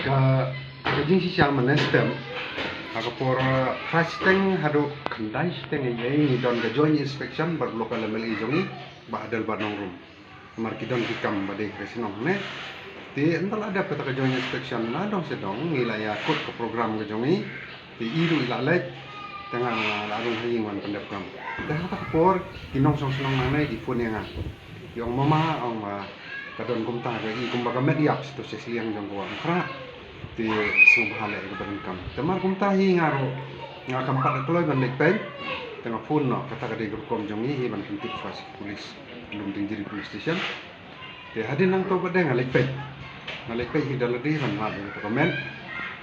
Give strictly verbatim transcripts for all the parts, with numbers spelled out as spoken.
Ka ka jingshisha mynne step ha ka por phra shiteng haduh khyndai shiteng ïa ngi don ka joint inspection bad local M L A jong ngi, Bah Adelbert Nongrum. Namar ki don ki kam ba dei ka shnong ne. Te ynda la dep kata ka joint inspection na dong sha dong ngi la ïa kut ka program ka jong ngi. Te i ruh i la leit. Te nga la rung ha ïing wan pyndep kam. Te ha kata ka por ki nongshong shnong nangne ki phone ïa nga. Ki ong mama ong ma ka don kumta ka i kumba ka met ïap sha to sha shiliang jong ka wah Umkhrah. Te sngewbha leh ïa ka ba donkam. Te mar kumta hi nga ruh nga kam pat kloi ban leit peit. Te nga phone noh kata ka dei ka rukom jong ngi hi ban pyntip shuwa sha ki police. Lumdiengjri Police Station. Te hadien nangto pat de nga leit peit. Nga leit peit hi da lade ban lap ïa ka met.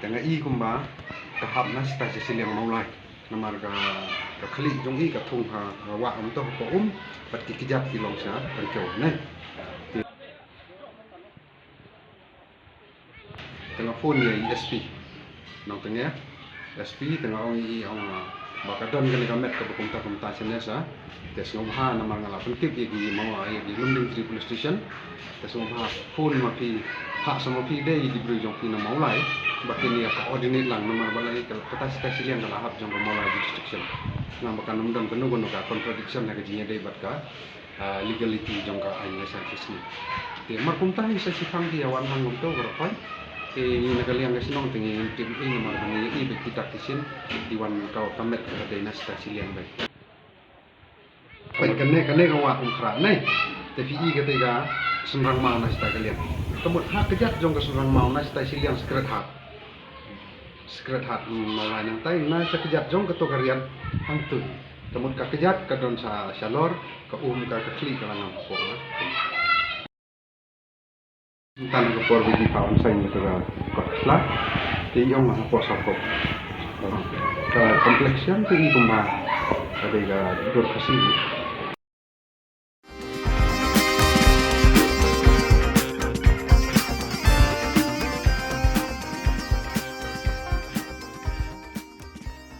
Te nga i kumba ka hap na sha shiliang Mawlai. Namar ka ka khlieh jong i ka thung ha ka wah um to ka um bad ki kjat ki long sha pynkew ne. Te te nga phone ïa i S P. Nongtnge S P te nga ong i ong ba ka don kane ka met kaba kumta kumta sha ne sa. Te sngewbha namar nga la pyntip ïa ki Mawlai ïa ki Lumdiengjri Police Station. Te sngewbha phone ma phi ha sa ma phi dei ïa ki briew jong phi na Mawlai ba kin ïa coordinate lang namar ba la ïa kata sha shiliang ka la hap jong ka Mawlai jurisdiction. Namar ba kan ym don kano kano ka contradiction ha ka jingïadei bad ka ah, legality jong ka aiñ ka science ni. Te mar kumta hi sa shipang ki ïa wan hangto ka rakhoi. Te ngi na ka liang ka shnong te ngi tip i namar ba ngi i bad kita ki shin ki wan ka ka met ka dei na sha shiliang bai. Bai kane kane ka wah Umkhrah ne. Te phi i kata ka shynrang maw na sha ka liang. Ka mut ha ka jat jong ka shynrang maw na sha shiliang Sacred Heart. Sacred Heart Mawlai nangtai na sha ka jat jong kato ka riat hangtu. Te mut ka kjat ka don sha shalor ka um ka ka khlieh ka la ngam ko. Tan ka por bi pa on sain ka ka sla. Te i ong ha por sa ko. Ka complexion te i kumba ka dei ka dur Khasi.